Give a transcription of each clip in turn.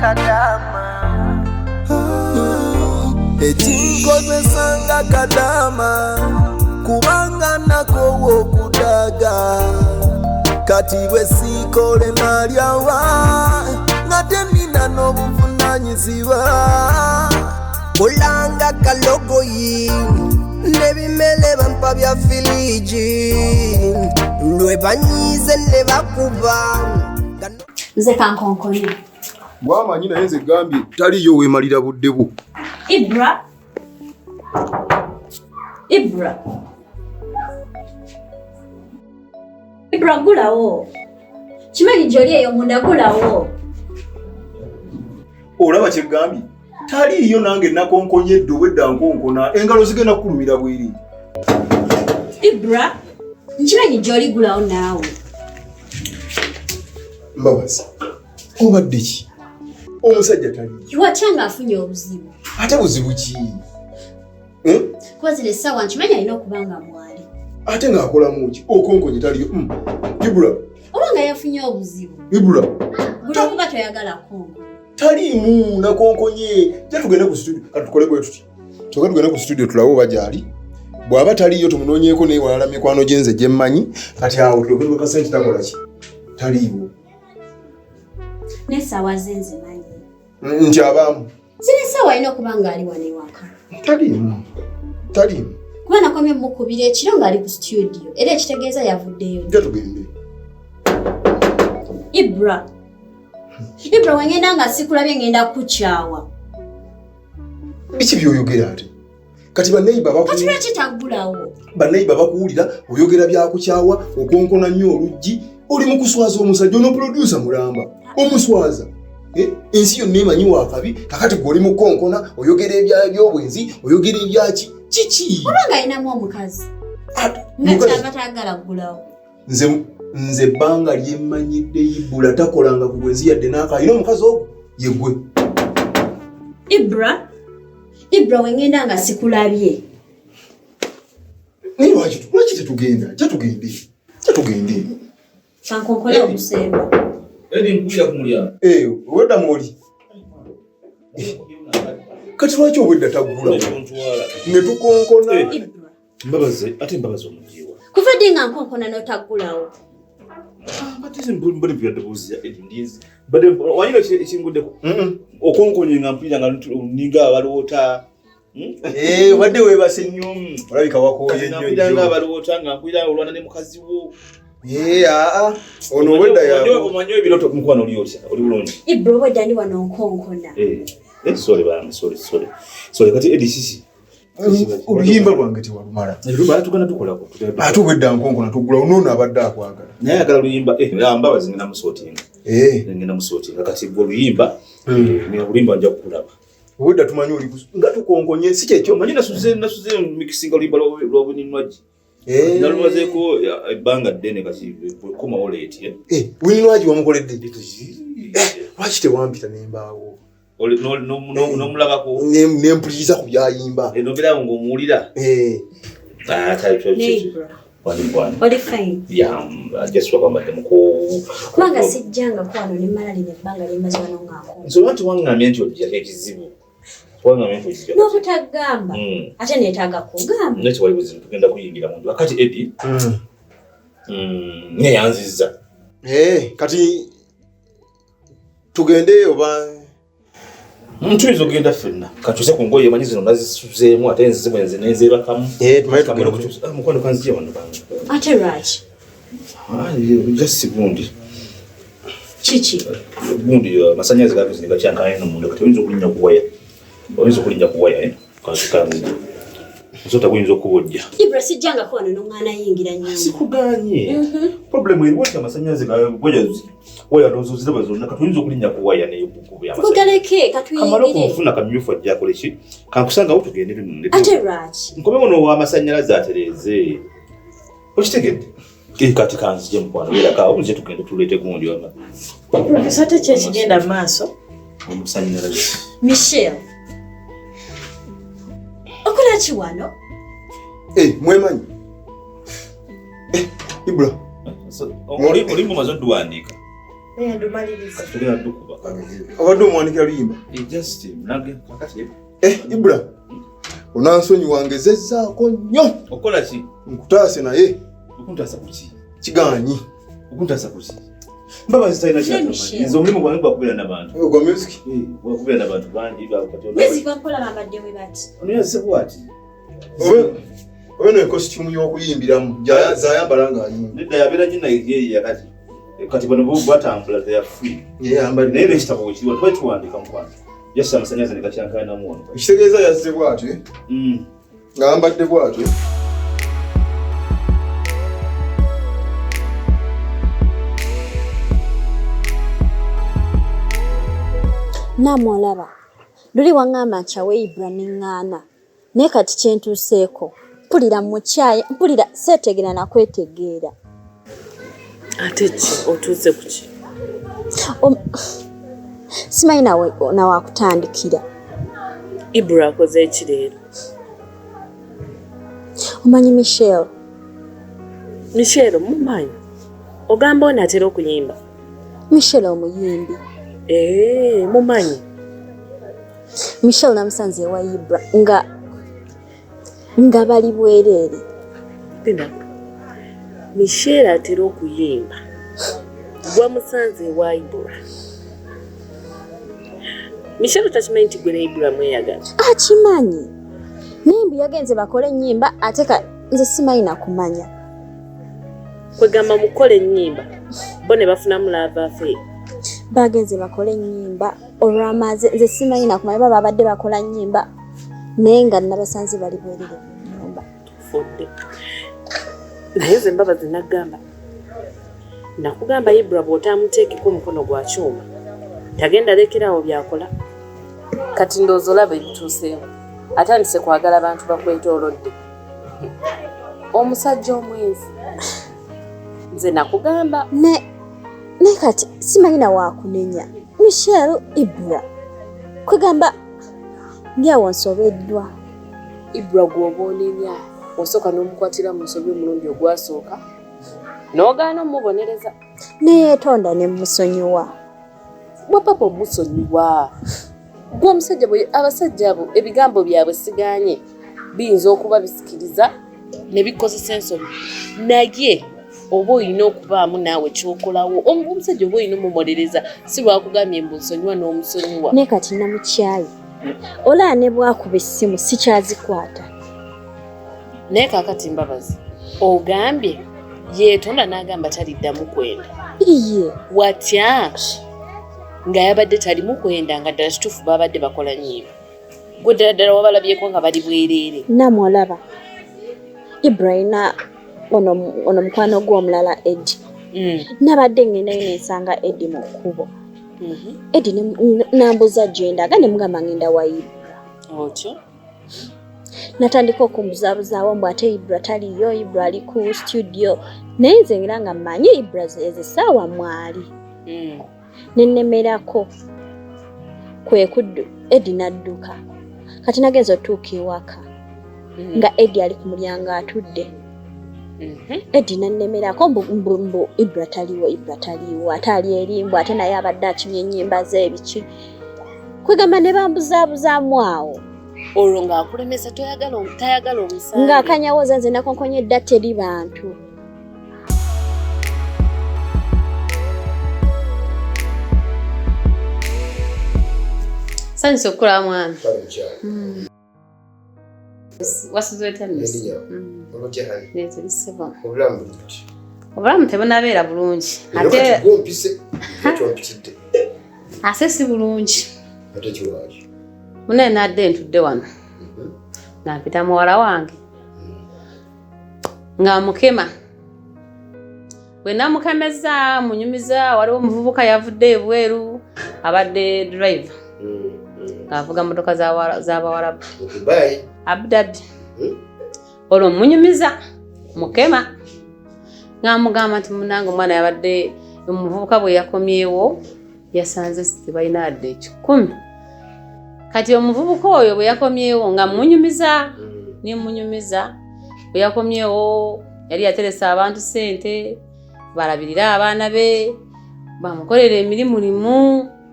Kadama. Ekinkozesa nga kadama kubanga nakowa okudaga kati bwe siikole nalyawa nga tenina n'obuvunanyizibwa. Kulanga kalogoyi n'ebimele bampa bya filiji lwe banyiize ne bakuba. Nze kankonkone. Gwamanyi naye nze gambye taliyo weemalira budde bwo. Ibra. Ibra. Ibra gulawo. Kimanyi gy'oli eyo munda gulawo. Olaba kye gambye taliiyo nange nakonkonye edda obwedda nkonkona engalo zigenda kukulumira bweri. Ibra, nkimanyi gy'oli gulawo naawe. Mbabazi obadde ki? Omusajja taliiyo. Watya ng'afunye obuzibu? Ate buzibu ki? Kuba zino essaawa nkimanyi alina okuba nga mwali. Ate ng'akolamu ki? Okonkonye taliyo. Ibra. Oba nga yafunye obuzibu. Ibra. Gulawo kuba toyagala konko. Taliimu nakonkonye. Ja tugende ku studio. Kati tukole bwe tuti. Tuge tugende ku studio tulabe oba gy'ali. Bw'aba taliiyo tumunoonyeeko naye walala mikwano gye nze gye mmanyi. Kati awo tulyoke tukakase nti takola ki? Taliiwo. N'essaawa ze nzimanyi. Nti abaamu. Zino essaawa alina okuba ng'ali wano ewaka. Taliimu. Taliimu. Kuba nakomye mukubira ekiro ng'ali ku studio era ekitegeeza yavuddeyo. Ja tugende. Ibra. Ibra wengenda nga sikulabye ngenda kukyawa. Biki by'oyogera ate? Kati banneiba Kati lwaki taggulawo? Banneiba bakuwulira oyogera byakukyawa, okonkona nnyo oluggi, oli mu kuswaza omusajja ono producer mulamba. Omuswaza. Ensi yonna emanyi wakabi, kakati gwe oli mu kukonkona, oyogera ebyobwenzi, oyogera ebyaki, kiki? Oba ng'alinamu omukazi. Nga kyava tayagala ggulawo. Nze ebbanga lye mmanyidde Ibula takolanga ku bwenzi yadde n'aka. Alina omukazi ogwo ye ggwe. Ibra, Ibra wengenda nga sikulabye. Naye lwaki tetugenda? Ja tugende. Ja tugende. Kankonkole obusemba. Edi nkubira ku mulyango. Obwedda mwoli. Kati lwaki obwedda taggulawo? Ne tukonkona. Ibra. Mbabazi, ate mbabazi omujiwa. Kuva ddi nga nkonkona n'otaggulawo? Mbadde mbadde mpulira ddoboozi lya Edi ndinzi. Mbadde wanyina ekinguddeko. Okonkonye nga mpulira nga ninga abaloota. Obadde weebase nnyo. Olabika wakooye nnyo Mpulira nga jjo. abaloota nga mpulira olwana ne mukazi wo. Aa. Ono obwedda yaako. Omanyi ebirooto mukwano oli otya? Oli bulungi? Ibra obwedda ndi wano nkonkona. Sorry bambi, sorry, sorry. Sorry, kati Edi kiki? Oluyimba lwange tewalumala. Oluyimba tugenda tukolako. Ate obwedda nkonkona tuggulawo n'ono abadde akwagala. Naye ayagala luyimba, Mbabazi ngenda musootinga. Ngenda musootinga. Kati gwe oluyimba, oluyimba nja kukulaba. Obwedda tumanyi oli nga tukonkonye, si kyekyo? Omanyi nasuze mikisinga oluyimba lwa Winnie-Nwagi. Nalumazeeko ebbanga ddene kati komawo leeti. Winnie-Nwagi wamukoledde? Lwaki tewampita n'embaawo? N'omulabako? Nempuliriza ku byayimba. Nobeerawo ng'omuwulira? Oli fine? Yeah, just wabambadde mukoowu. Kubanga sijjangako wano ne mmala lino ebbanga lye mmaze wano nga nkonkona. Nze oba nti waŋŋambye nti ojja ekizibu. Waŋŋambye nti ojja. N'obutagamba. Ate neetaaga kugamba. Naye tewali buzibu, tugenda kuyingira mu nju. Kati Edi, neyanzizza. Kati tugende oba Tuyinza okugenda ffenna. Katuuse ku ngoye manyi zino nazisuzeemu ate nzize bwe nze nenzeebakamu. Tumanyi tugende. Mukwano kanzije wano bange. Ate lwaki? Just gundi. Kiki? Gundi amasannyalaze gagenze ne gakyankana eno munda kati oyinza okulinnya ku waya. Oyinza okulinnya ku waya, Kanzije. Nsota guyinza okubojja. Ibra sijjangako wano n'omwana ayingira nnyumba. Sikugaanye. Problem eriwo nti amasannyalaze waya ndowooza oziraba zonna kati oyinza okulinnya ku waya n'ekukuba amasannyalaze. Kugaleke Kamala katuyingire. okunfuna kamyufu ajja akole ki? Kankusangawo tugende munda. Ate lwaki? Nkomewo n'ow'amasannyalaze atereeze. Okitegedde? Kati kanzije mukwano beerako awo nze tugende tuleete gundi wama. Profesa ate ki ekigenda mu maaso? Omusannyalaze. Michelle. Okola ki wano? Mwemanyi. Ibra. Oli mumaze odduwandiika. Ndumaliriza. Tugenda dukuba. Obadde omuwanikira luyimba? Just nange kakati. Ibra. Onansonyiwa ngezezzaako nnyo. Okola ki? Nkutaase naye. Okuntaasa ku ki? Kigaanyi. Okuntaasa ku ki? Mbabazi talina kyatamanyi. Nze omulimu gwange gwa kubeera n'abantu. Ogwa music? Gwa kubeera n'abantu bangi bakukatonda. Music bamukola bambadde bwe bati. Ono yazze bw'ati. Obe no costume y'okuyimbiramu zayambala ng'ayimba. Nedda yabeera nnyina ye kati. Kati bano bo batambula they are free. Yeyambadde. Naye n'ekitabo wekiriwa tuba tuwandiika mukwano. Just amasannyalaze ne gakyankalanamu wano. Ekitegeeza yazze bw'atyo? Ng'ayambadde bw'atyo? Namwolaba luli waŋŋamba nkyawe Ibra ne ŋŋaana naye kati kye ntuuseeko mpulira mukyaye mpulira seetegeera na kwetegeera. Ate ki otuuse ku ki? Simanyi nawakutandikira. Ibra akoze eki leero? Omanyi Michelle? Michelle mumanyi? Ogamba ono atera okuyimba? Michelle omuyimbi. Mumanyi. Michelle namusanze ewa Ibra nga bali bwereere. Michelle atera okuyimba. Gwamusanze ewa Ibra. Michelle takimanyi nti gwe ne Ibra mweyagala. Akimanyi. Naye mbu yagenze bakole ennyimba ate nze simanyi na kumanya. Kwegamba mukole ennyimba bo ne bafunamu love affair. Bagenze bakole ennyimba olw'amaze nze simanyi na kumanya baba babadde bakola nnyimba naye nga nabasanze bali bwerere mu nnyumba. Fudde. Naye nze Mbabazi nagamba nakugamba Ibra bw'otamuteekeko omukono gwa kyuma tagenda lekerawo byakola. Kati ndowooza olaba ebituuseewo atandise kwagala bantu bakwetoolodde. Omusajja omwenzi nze nakugamba. Naye kati simanyi na waakunenya Michelle Ibra kwegamba ndi awo nsobeddwa. Ibra gw'oba onenya osooka n'omukwatira mu nsobi omulundi ogwasooka n'ogaana omubonereza. Neyeetonda ne mmusonyiwa. Bwa papa omusonyiwa. Gwe omusajja bwe abasajja abo ebigambo byabwe sigaanye biyinza okuba bisikiriza ne bikozesa ensobi naye oba olina okubaamu naawe ky'okolawo. Omusajja oba olina omumubonereza si lwakugambye mbu nsonyiwa n'omusonyiwa. Naye kati namukyaye olaba ne bwakuba essimu sikyazikwata. Naye kaakati Mbabazi ogambye yeetonda n'agamba taliddamu kwenda. Iye. Watya nga yabadde talimu kwenda nga ddala kituufu babadde bakola nnyimba. Gwe ddala ddala wabalabyeko nga bali bwereere. Namwolaba Ibra alina ono mukwano gwe omulala Eddie. Nabadde ngendayo nensanga Eddie mu kkubo. Eddie nambuza gye ndaga ne mugamba ngenda wa Ibra. Otyo? Natandika okumbuzabuzaawo mbu ate Ibra taliyo, Ibra ali ku studio. Naye nze ngira nga mmanyi Ibra ezo essaawa mwali. Ne nnemerako kwe kuddu Eddie n'adduka. Kati nagenze otuuka ewaka nga Eddie ali ku mulyango atudde. Eddie n'annemerako mbu Ibra taliiwo, Ibra taliiwo, ate ali eri mbu ate naye abadde akimye ennyimba ze ebiki. Kwegamba ne bambuzaabuzaamu awo. Olwo ng'akulemesa tayagala omusange. Ng'akanyawoza nze nakonkonye dda teri bantu. Sanyusa okukulaba mwami. Wasuze otya nno? Obulamu tebunabeera bulungi. Ate ate si bulungi. Munne nadde ntudde wano. Nampita muwala wange. Nga mukema. Bwe namukemeza munyumiza waliwo omuvubuka yavudde ebweru abadde driver. Ng'avuga mmotoka z'Abawarabu. Abu Dhabi. Olwo munyumiza mukema. Ng'amugamba nti munnange omwana yabadde omuvubuka bwe yakomyewo yasanze tebalina wadde 10. Kati omuvubuka oyo bwe yakomyewo nga munyumiza ne munyumiza bwe yakomyewo yali yateresa abantu ssente balabirira abaana be Bamukolera emirimu limu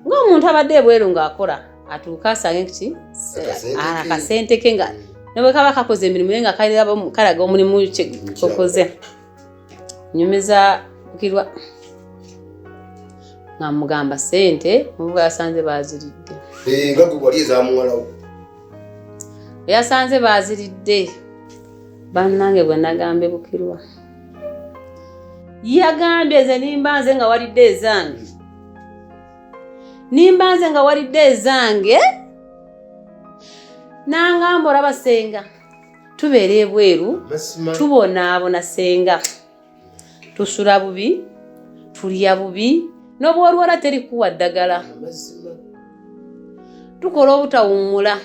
ng'omuntu abadde ebweru ng'akola atuuka asange ki akasente ke nga ne bwe kaba kakoze emirimu naye nga kalaga omulimu kyekoze. Nyumiza Bukirwa nga mugamba sente muvuga yasanze baziridde. Eh, nga gwe wali ezamuwalawo yasanze baziridde. Bannange bwe nagambye Bukirwa yagambye nze nimba nze nga walidde ezange, nimba nze nga walidde ezange, nangamba olaba senga tubeera ebweru tubonaabona senga tusula bubi tulya bubi n'obwolwala teri kuwa ddagala tukola obutawummula.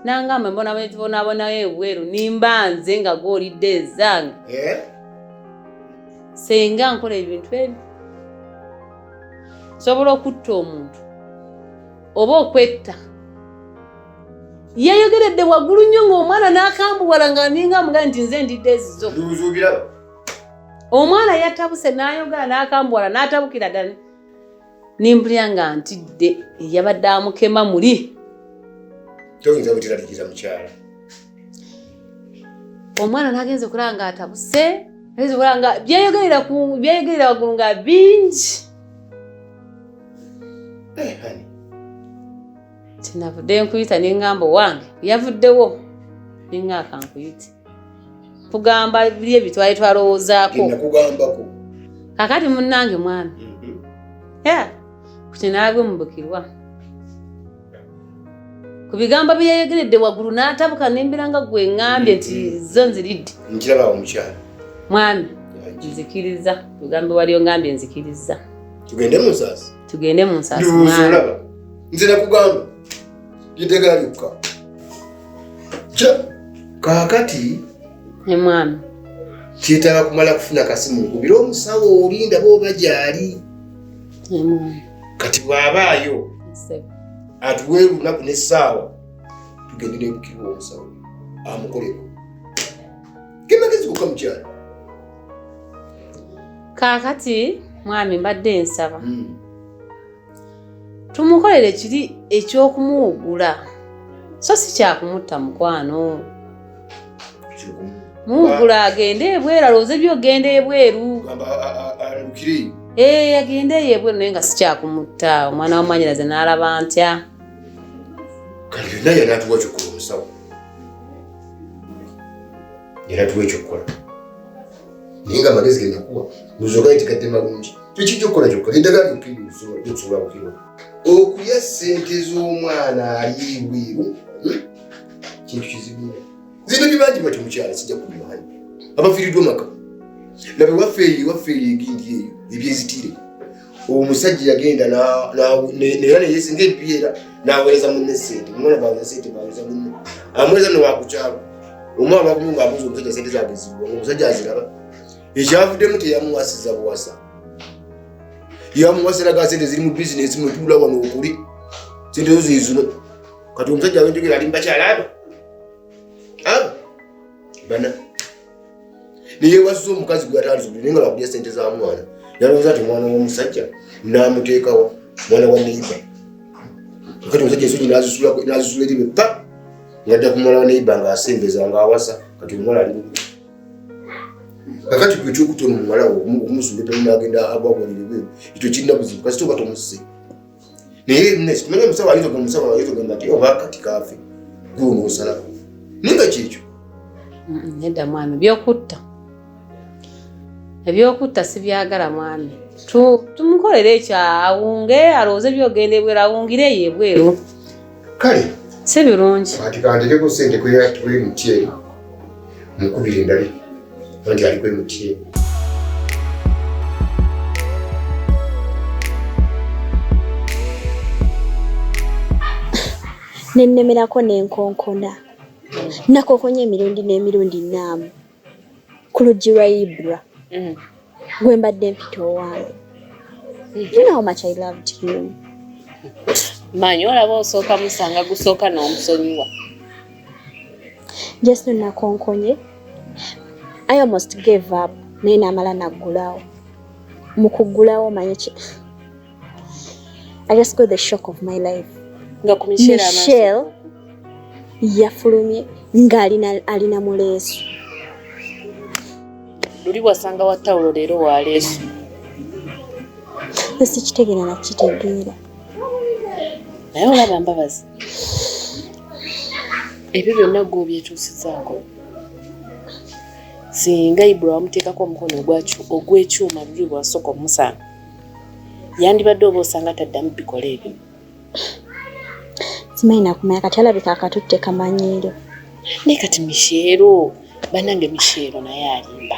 Nangamba mbonabonaabonayo ebweru nimba nze nga gwolidde ezange senga nkola ebintu ebyo nsobola okutta omuntu oba okwetta. Yeeyogeredde waggulu nnyo ng'omwana n'akambuwala nga ninga amugaa nti nze ndidde ezizo. Omwana yatabuse n'ayogera n'akambuwala n'atabukira ddala nempulira nga ntidde eyabadde amukema muli. Toyinza buteraliikiriza mukyala. Omwana n'agenza okulaba nga atabuse, agenza okulaba nga byeyogerera waggulu nga bingi. Kinavudde nkuyita ne ŋŋamba owange yavuddewo ne ŋŋa akankuyite kugamba biri ebyo twali twalowoozaako. Nakugambako. Kakati munnange mwami kukinaabwe mu Bukirwa ku bigambo bye yayogeredde waggulu n'atabuka nembera nga gwe ŋŋambye nti zo nziridde. Nkirabawo mukyala. Mwami nzikiriza bigambo wali ongambye nzikiriza. Tugende mu nsaasi. Tugende mu nsaasi. Ndowooza olaba nze nakugamba lyeddagala lyokka. Kaakati mwami kyetaaga kumala kufuna kasimu nkubira omusawo olinda booba gyali. Kati bw'abaayo atuwe olunaku n'essaawa tugende nebukirwa omusawo amukoleko. Gemagezi gokka mukyala. Kaakati mwami mbadde nsaba tumukolere kiri eky'okumuwugula so si kyakumutta mukwano. Muwugula agende ebweru alowooze byogenda ebweru. Agende eyo ebweru naye nga si kyakumutta. Omwana wa mwanyinaze n'alaba ntya. Kale byonna yanaatuwa kyokkola omusawo. Yanatuwa ekyokukola. Naye nga amagezi ge nakuwa ndowooza nti gadde malungi. Tekijja okukola kyokka eddagala lyokka eryo okusobola Bukirwa. Okulya ssente z'omwana ali ebweru kintu kizibu nnyo. Zino bibangi batyo mukyala sijja kubimanyi. Abafiiriddwa maka. Laba ewaffe eyo ewaffe eyo egindi eyo ebyezitire. Omusajja yagenda era neyesinga ebibyera n'aweereza munne ssente. Omwana bw'aweereza ssente bw'aweereza munne. Amuweereza nno wa ku kyalo. Omwana lwakumu ng'abuuza omusajja ssente zange ziriwa ng'omusajja aziraba. Ekyavuddemu teyamuwasiza buwasa. Yamuwasira ga ssente ziri mu bizinesi mwe tuula wano okuli. Ssente zo ziizino. Kati omusajja wenjogera ali mu bakyala abo. Abo bana. Neyewasiza omukazi gwe yatandise obuliri naye nga lwakulya ssente za mwana. Yalowooza nti omwana w'omusajja n'amuteekawa mwana wa neighbor. Kakati omusajja ensonyi n'azisula eri beppa ng'adda ku muwala wa neighbor ng'asembeza ng'awasa kati omuwala ali bubi. Kakati gwe ekyokutta ono muwala wo okumusuula eddala n'agenda agwagwalira ebweru ekyo kirina buzibu kasita oba tomusse. Naye nne omusawo ayinza okugamba omusawo ayinza okugamba nti oba kati kaafe gwe onoosalako. Naye nga kyekyo. Nedda mwami byokutta. Ebyokutta sibyagala mwami. Tumukolere ekyo awunge alowooze byogenda ebweru awungire eyo ebweru. Kale. Si birungi. Kati kantekeko ssente kwe MTN mukubire ndabe anti ali ku MTN. Nennemerako n'enkonkona. Nakokonye emirundi n'emirundi nnaamu ku luggi lwa Ibra gwe mbadde mpita owange. You know how much I loved him. Manyi olaba osooka musanga gusooka n'omusonyiwa. Just nakonkonye. I almost gave up naye n'amala naggulawo. Mu kuggulawo manyi ki, I just got the shock of my life. Nga ku Michelle amaaso. Michelle yafulumye ng'alina alina muleesu. Luli wasanga wa tawulo, leero wa leesu. Nze sikitegeera nakitegeera. Naye olaba Mbabazi, ebyo byonna gwe obyetuusizaako. Singa Ibula wamuteekako omukono ogw'ekyuma luli bwasooka omusanga, yandibadde oba osanga taddamu bikola ebyo. Simanyi nakumanya, kati alabika akatutte kamanyiiro. Naye kati Michelle, bannange, Michelle naye alimba.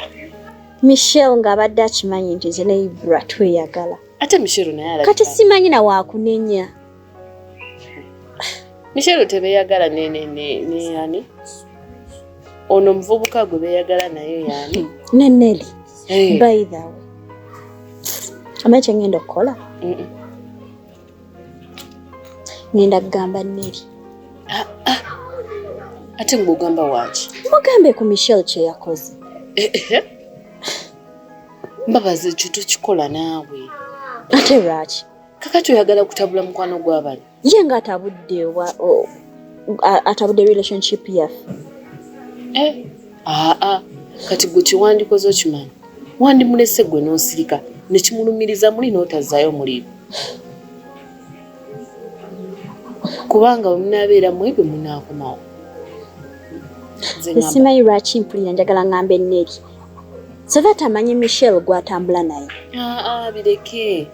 Michelle ng'abadde akimanyi nti nze ne Ibra tweyagala. Ate Michelle naye alabika Kati simanyi na waakunenya. Michelle tebeeyagala ne ani ono omuvubuka gwe beeyagala naye yaani? Ne Nelly. Hey. By the way, amanyi kye ngenda okukola? Ngenda kugamba Nelly. Ate ng'ogamba waaki? Mugambe ku Michelle kye yakoze. Mbabazi, ekyo tokikola naawe. Ate lwaki? Kakati oyagala kutabula mukwano gw'abali. Ye nga atabudde atabudde relationship yaffe. Eh, aa, kati gwe kyewandikoze okimanyi, wandimulese gwe n'osirika nekimulumiriza muli n'otazaayo muliro, kubanga bwe munaabeera mu ebyo munaakomawo. Nze ngamba- Simanyi lwaki mpulira njagala ngambe Nelly so that amanyi Michelle gw'atambula naye. Aa, bireke,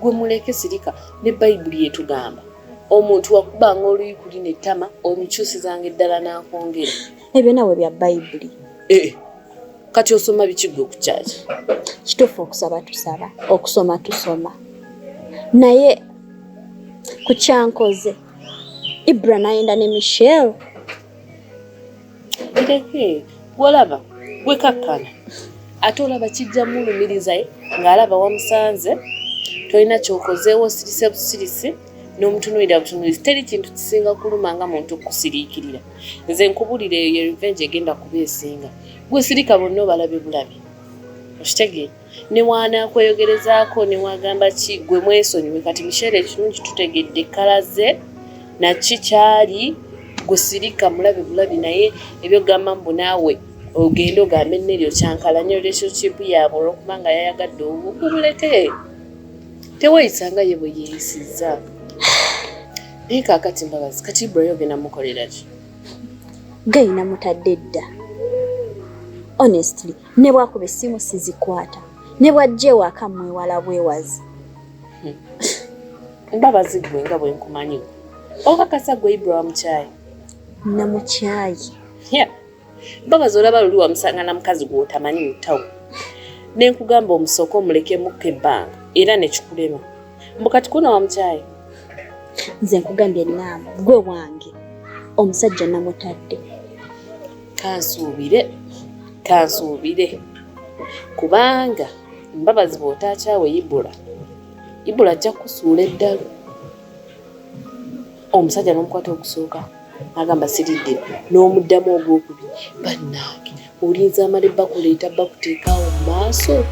gwe muleke, sirika. Ne Bayibuli etugamba omuntu wakubanga oluyi kuli nettama omukyusizanga eddala n'akwongera. Ebyo nawe bya Bayibuli. Eh, kati osoma biki gwe ku kyaki? Kituufu, okusaba tusaba, okusoma tusoma, naye ku kyankoze Ibra nayenda ne Michelle. Bireke, gwolaba gwe kakkana, ate olaba kijja mulumiriza ye ng'alaba wamusanze tolina kyokozeewo, osirise busirisi n'omutunuulira butunuulizi. Teri kintu kisinga kuluma nga muntu kusiriikirira. Nze nkubulira, eyo ye revenge egenda kuba esinga. Gwe sirika, bonna obalabe bulabi, okitegeera? Ne waanakweyogerezaako ne wagamba ki, gwe mwesonyiwe. Kati Michelle ekirungi tutegedde ekkala ze naki kyali. Gwe sirika, mulabe bulabi. Naye ebyogamba mbu naawe ogende ogambe Nelly okyankalanye relationship yaabwe olwokuba nga yayagadde owuwo, gwe muleke, teweeyisanga ye bwe yeeyisizza. Naye kaakati Mbabazi, kati Ibra ogenda mukolera ki? Gayina mutadde dda. Honestly, ne bwakuba essimu sizikwata, ne bwajja ewaka mwewala bwewazi. Mbabazi, gwe nga bwe nkumanyi, okakasa gwe Ibra wamukyayi? Namukyayi. Yeah. Mbabazi, olaba luli wamusanga na mukazi gw'otamanyi mu ttawuni, ne nkugamba omusooke omulekemukko ebbanga, era ne kikulema. Mbu kati kuna wamukyayi? Nze nkugambye naamu, gwe wange omusajja namutadde. Kansuubire, kansuubire, kubanga Mbabazi bw'otaakyawe Ibula, Ibula ajja kukusuula eddalu. Omusajja n'omukwata ogusooka agamba siridde, n'omuddamu ogwokubiri. Bannange, olinza amale bakuleeta bakuteekaawo mu maaso.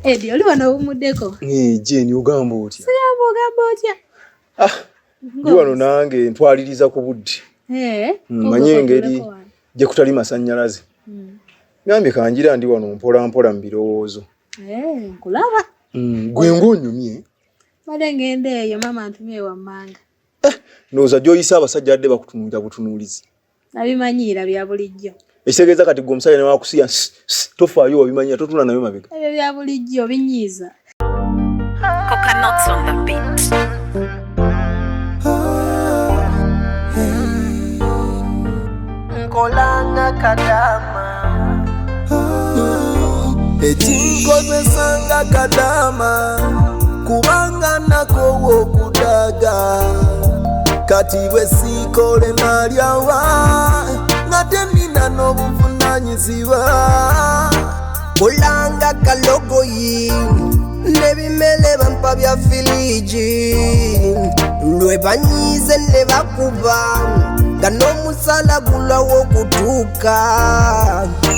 Edi, oli wano owumuddeko? Jeni, ogamba otya? Sigamba, ogamba otya? Ndi wano nange ntwaliriza ku budde. Manye engeri gye kutali masannyalaze. Gambye kanjira ndi wano mpola mpola mu birowoozo. Nkulaba. Gwe ng'onyumye. Badde ngenda eyo, maama ntumye wammanga. Ndowooza gy'oyise abasajja adde bakutunuulira butunuulizi. Nabimanyiira, bya bulijjo. Ekitegeeza kati gwe omusajja newakusiya tofaayo, wabimanyira, totula nayo mabega. Ebyo bya bulijjo, binyiiza. Coconuts on the beat. Nkolanga kadama. Ekinkozesanga kadama kubanga nakowa okudaga. Kati bwe siikole nalyawa nga tenina n'obuvunanyizibwa. Kulanga kalogoyi n'ebimere bampa bya filiji lwe banyiize ne bakuba nga n'omusala gulwawo okutuuka.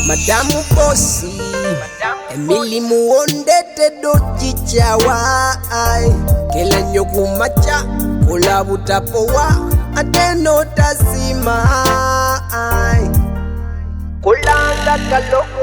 Madamu bosi, emirimu wondetedde ogikyawa, kela nnyo ku makya kola butapowa ate n'otasiima. Kulanga kalogoyi.